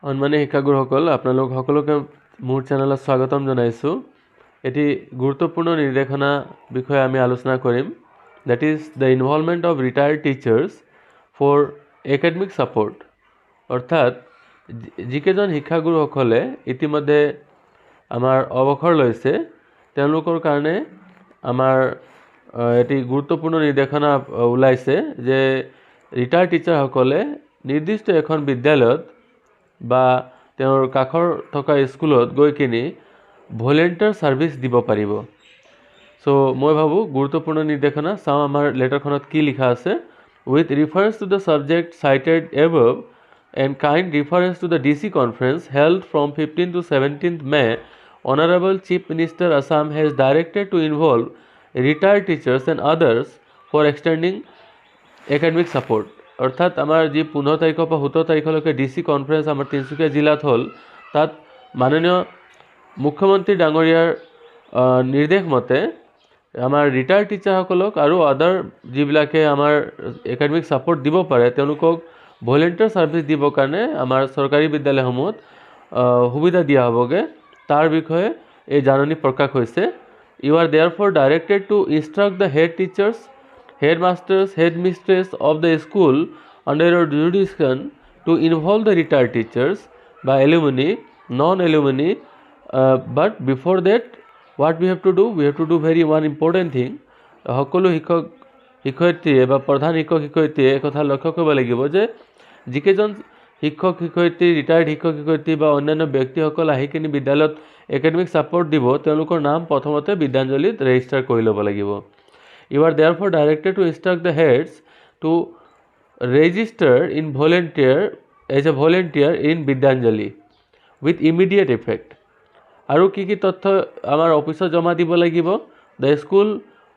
সন্মানীয় শিক্ষাগুৰুসকল, আপোনালোক সকলোকে মোৰ চেনেলত স্বাগতম জনাইছোঁ। এটি গুৰুত্বপূৰ্ণ নিৰ্দেশনা বিষয়ে আমি আলোচনা কৰিম, that is the involvement of retired teachers for academic support. অৰ্থাৎ যিকেইজন শিক্ষাগুৰুসকলে ইতিমধ্যে আমাৰ অৱসৰ লৈছে, তেওঁলোকৰ কাৰণে আমাৰ এটি গুৰুত্বপূৰ্ণ নিৰ্দেশনা ওলাইছে যে ৰিটায়াৰ্ড টিচাৰসকলে নিৰ্দিষ্ট এখন বিদ্যালয়ত বা তেওঁৰ কাষৰ থকা স্কুলত গৈ কিনি ভলেণ্টিয়াৰ ছাৰ্ভিচ দিব পাৰিব। চ' মই ভাবোঁ গুৰুত্বপূৰ্ণ নিৰ্দেশনা। চাওঁ আমাৰ লেটাৰখনত কি লিখা আছে। With reference to the subject cited above and kind reference to the DC conference held from 15 to 17 May, Honorable Chief Minister Assam has directed to involve retired teachers and others for extending academic support. অৰ্থাৎ আমাৰ যি 15 তাৰিখৰ পৰা 17 তাৰিখলৈকে D C conference আমাৰ তিনিচুকীয়া জিলাত হ'ল, তাত মাননীয় মুখ্যমন্ত্ৰী ডাঙৰীয়াৰ নিৰ্দেশ মতে আমাৰ ৰিটায়াৰ্ড টিচাৰসকলক আৰু আদাৰ যিবিলাকে আমাৰ একাডেমিক ছাপৰ্ট দিব পাৰে, তেওঁলোকক ভলেণ্টিয়াৰ ছাৰ্ভিচ দিবৰ কাৰণে আমাৰ চৰকাৰী বিদ্যালয়সমূহত সুবিধা দিয়া হ'বগৈ, তাৰ বিষয়ে এই জাননী প্ৰকাশ হৈছে। You are therefore directed to instruct the head teachers, head masters, head mistress of the school under your jurisdiction to involve the retired teachers বা alumni, non alumni. But before that, what we have to do? We have to do very one important thing. সকলো শিক্ষক শিক্ষয়িত্ৰীয়ে বা প্ৰধান শিক্ষক শিক্ষয়িত্ৰীয়ে এই কথা লক্ষ্য কৰিব লাগিব যে যিকেইজন শিক্ষক শিক্ষয়িত্ৰী, ৰিটায়াৰ্ড শিক্ষক শিক্ষয়িত্ৰী বা অন্যান্য ব্যক্তিসকল আহি কিনি বিদ্যালয়ত একাডেমিক ছাপৰ্ট দিব, তেওঁলোকৰ নাম প্ৰথমতে বিদ্যাঞ্জলিত ৰেজিষ্টাৰ কৰি ল'ব লাগিব। You are therefore directed to instruct the heads to register in volunteer as a volunteer in Vidyanjali with immediate effect. আৰু কি কি তথ্য আমাৰ অফিচত জমা দিব লাগিব? The school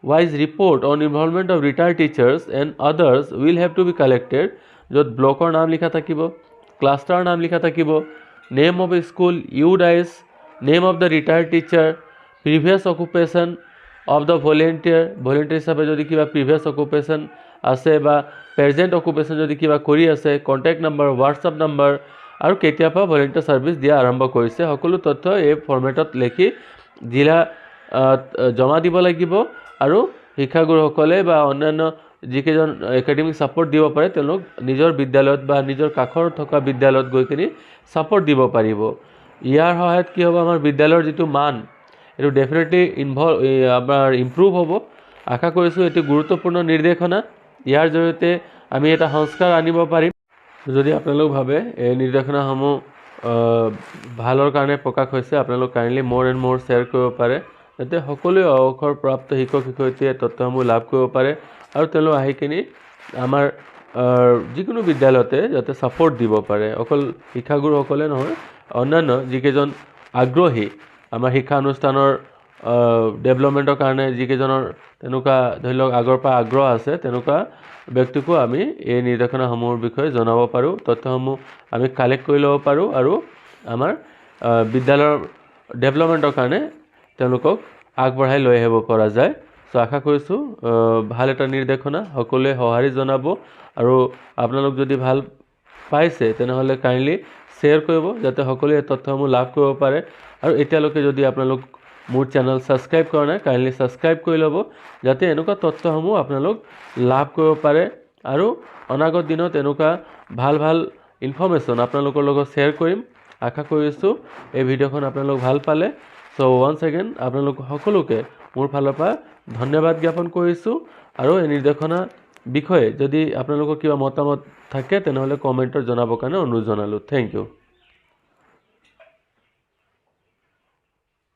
wise report on involvement of retired teachers and others will have to be collected, য'ত ব্লকৰ নাম লিখা থাকিব, ক্লাষ্টাৰৰ নাম লিখা থাকিব, name of school, UDISE, name of the retired teacher, previous occupation of the volunteer, volunteer হিচাপে যদি কিবা প্ৰিভিয়াছ অকুপেশ্যন আছে বা প্ৰেজেণ্ট অকুপেশ্যন যদি কিবা কৰি আছে, কণ্টেক্ট নাম্বাৰ, হোৱাটছআপ নাম্বাৰ আৰু কেতিয়াৰ পৰা ভলেণ্টিয়াৰ ছাৰ্ভিচ দিয়া আৰম্ভ কৰিছে, সকলো তথ্য এই ফৰ্মেটত লিখি জিলা জমা দিব লাগিব। আৰু শিক্ষাগুৰুসকলে বা অন্যান্য যিকেইজন একাডেমিক ছাপৰ্ট দিব পাৰে, তেওঁলোক নিজৰ বিদ্যালয়ত বা নিজৰ কাষত থকা বিদ্যালয়ত গৈ কিনি ছাপৰ্ট দিব পাৰিব। ইয়াৰ সহায়ত কি হ'ব? আমাৰ বিদ্যালয়ৰ যিটো মান, এইটো ডেফিনেটলি ইনভল্ভ আমাৰ ইম্প্ৰুভ হ'ব। আশা কৰিছোঁ এইটো গুৰুত্বপূৰ্ণ নিৰ্দেশনা, ইয়াৰ জৰিয়তে আমি এটা সংস্কাৰ আনিব পাৰিম। যদি আপোনালোক ভাবে এই নিৰ্দেশনাসমূহ ভালৰ কাৰণে প্ৰকাশ হৈছে, আপোনালোক kindly more and more share কৰিব পাৰে, যাতে সকলোৱে অৱসৰপ্ৰাপ্ত শিক্ষক শিক্ষয়িত্ৰীয়ে তথ্যসমূহ লাভ কৰিব পাৰে আৰু তেওঁলোক আহি কিনি আমাৰ যিকোনো বিদ্যালয়তে যাতে ছাপৰ্ট দিব পাৰে। অকল শিক্ষাগুৰুসকলে নহয়, অন্যান্য যিকেইজন আগ্ৰহী আমাৰ শিক্ষা অনুষ্ঠানৰ ডেভেলপমেণ্টৰ কাৰণে, যিকেইজনৰ তেনেকুৱা ধৰি লওক আগৰ পৰা আগ্ৰহ আছে, তেনেকুৱা ব্যক্তিকো আমি এই নিৰ্দেশনাসমূহৰ বিষয়ে জনাব পাৰোঁ, তথ্যসমূহ আমি কালেক্ট কৰি ল'ব পাৰোঁ আৰু আমাৰ বিদ্যালয়ৰ ডেভেলপমেণ্টৰ কাৰণে তেওঁলোকক আগবঢ়াই লৈ আহিব পৰা যায়। চ' আশা কৰিছোঁ ভাল এটা নিৰ্দেশনা, সকলোৱে সঁহাৰি জনাব। আৰু আপোনালোক যদি ভাল পাইছে, তেনেহ'লে কাইণ্ডলি শ্বেয়াৰ কৰিব, যাতে সকলোৱে এই তথ্যসমূহ লাভ কৰিব পাৰে। আৰু এতিয়ালৈকে যদি আপোনালোক মোৰ চেনেল ছাবস্ক্ৰাইব কৰা নাই, কাইণ্ডলি ছাবস্ক্ৰাইব কৰি ল'ব, যাতে এনেকুৱা তথ্যসমূহ আপোনালোক লাভ কৰিব পাৰে। আৰু অনাগত দিনত এনেকুৱা ভাল ভাল ইনফৰ্মেশ্যন আপোনালোকৰ লগত শ্বেয়াৰ কৰিম। আশা কৰিছোঁ এই ভিডিঅ'খন আপোনালোক ভাল পালে। চ' ওৱান্স এগেইন আপোনালোক সকলোকে মোৰ ফালৰ পৰা ধন্যবাদ জ্ঞাপন কৰিছোঁ। আৰু এই নিৰ্দেশনা বিষয়ে যদি আপোনালোকৰ কিবা মতামত থাকে, তেনেহ'লে কমেণ্টত জনাবৰ কাৰণে অনুৰোধ জনালোঁ। Thank you.